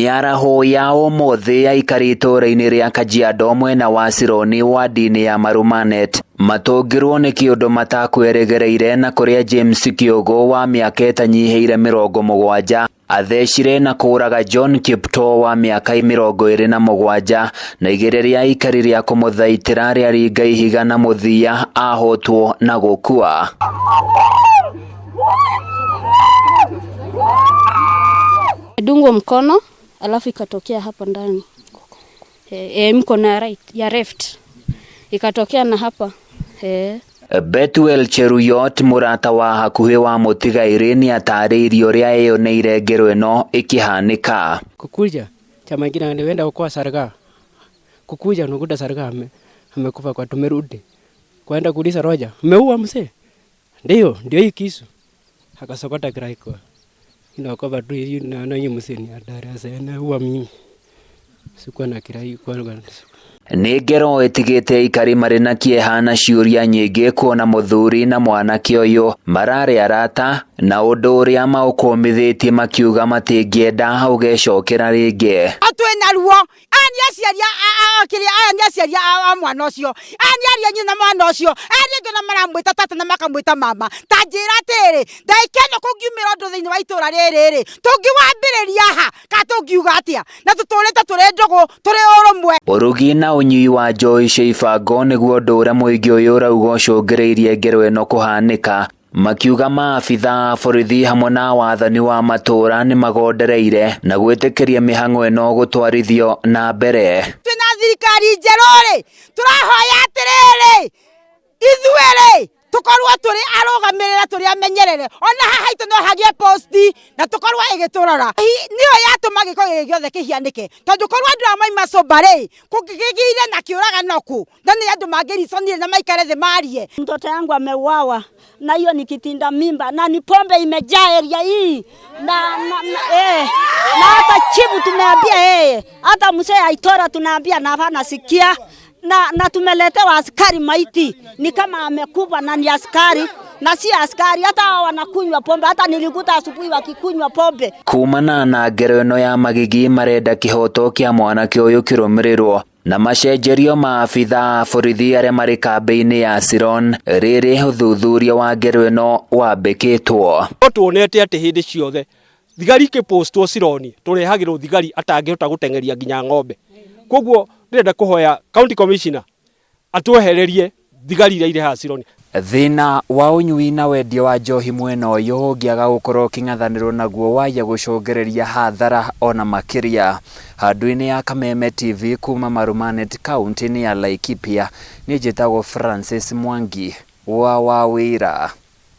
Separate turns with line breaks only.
Mĩaraho ya ũmũthĩ aikari itũũra-inĩ rĩa Kajiado mwena wa Sironi wadi-inĩ ya Marumanet matũngirwo nĩ kĩũndũ matakweregereire na kũrĩa James Kĩũgũ wa mĩaka ĩtanyihĩire 70 athecire na kũũraga John Kiptoo wa mĩaka 27 na igĩrĩ rĩa aikari rĩa kũmũthaitĩra rĩaringa ihiga na mũthia ahotwo na gũkua.
Dungwa mkono alafu ikatokea hapa ndani mkono ya right, ya left ikatokea na hapa
Betuel Cheruyot mũrata wa hakuhĩ wa mũtigairĩ nĩatarĩirie ũrĩa eyoneire ngero ĩno ĩkĩhanĩka.
Kukuja chama kingine alienda kwa sarga, kukuja unakuta sarga amekufa kwa tumerudi kwenda kuuliza Roja, umeua mzee? Ndio, ndio hii kisu. Akasokota kiraiko. Inaokopa tu hii naona hii mzee ni hatari sasa anaua mimi. Sikuwa na kirai kwa.
Nĩ ngero ĩtigĩte aikari marĩ na kĩeha na ciũria nyingĩ kuona mũthuri na mwanake ũyũ mararĩ arata na ũndũ ũrĩa maũkũmithĩtie makiuga matingĩenda ũgecokera rĩngĩ.
Twĩna ruo, aya nĩ aciari kĩrĩa, aya nĩ aciari a mwana ũcio, aya nĩ ariũ a nyina mwana ũcio, aya nĩ angĩ ona maramwĩta tata na makamwĩta mama. Ta njĩra atĩrĩ, ndagĩka ĩno kũngiumĩra ũndũ thĩinĩ wa itũũra rĩrĩ rĩ, tũngĩwambĩrĩria ha kana tũngiuga atĩa? Na tũtũrĩte tũrĩ ndũgũ, tũrĩ ũrũmwe.
Ũrugi na ũnyui wa njohi cia ibango nĩguo ũndũ ũrĩa mũingĩ ũyũ ũrauga ũcũngĩrĩirie ngero ĩno kũhanĩka, makiuga maabitha a borithi hamwe na wathani wa matũũra nĩmagondereire na gwĩtĩkĩria mĩhang'o ĩno gũtwarithio na mbere.
Twĩna thirikari njerũ rĩ, tũrahoya atĩrĩrĩ, ithuĩ rĩ tũkorwo tũrĩ arũgamĩrĩra, tũrĩ amenyerere, ona haha haitũ no hagĩe posti na tũkorwo ĩgĩtũrora. Nĩyo yatũma gĩko gĩkĩ gĩothe kĩhianĩke, tondũ korwo andũ aya maima sober rĩ, kũngĩkĩgĩire na kĩũragano kũ, na nĩ andũ mangĩriconire na maikare thĩ marie.
Mtoto yangu ameuawa na hiyo ni kitinda mimba na ni pombe imejaa area hii na hata chifu tumeambia yeye, hata mzee Aitora tunaambia na hapana sikia, na tumeletewa askari maiti ni kama amekufa na ni askari na si askari, hata wanakunywa pombe, hata nilikuta asubuhi wakikunywa pombe.
Kumana na ngero ĩno ya magigi marenda kĩhoto kĩa mwanake ũyũ kĩrũmĩrĩrwo na macenjerio maabitha a borithi arĩa marĩ kambĩ-inĩ ya Siron rĩrĩ ũthuthuria wa ngero ĩno wambĩkĩtwo.
No tuonete atĩ hĩndĩ ciothe thigari ikĩpostwo Sironi tũrehagĩrwo thigari atangĩhota gũteng'eria nginya ng'ombe. Koguo ndĩrenda kũhoya county commissioner atwehererie thigari iria irĩ haha Sironi.
Thĩna wa ũnyui na wendia wa njohi mwena ũyũ ũngĩaga gũkorwo ũkĩng'ethanĩrwo naguo waya gũcũngĩrĩria hathara ona makĩria. Handũ-inĩ ya Kameme TV kuma Marumanet kaunti-inĩ ya Laikipia, niĩ njĩtagwo Francis Mwangi wa Wawĩra.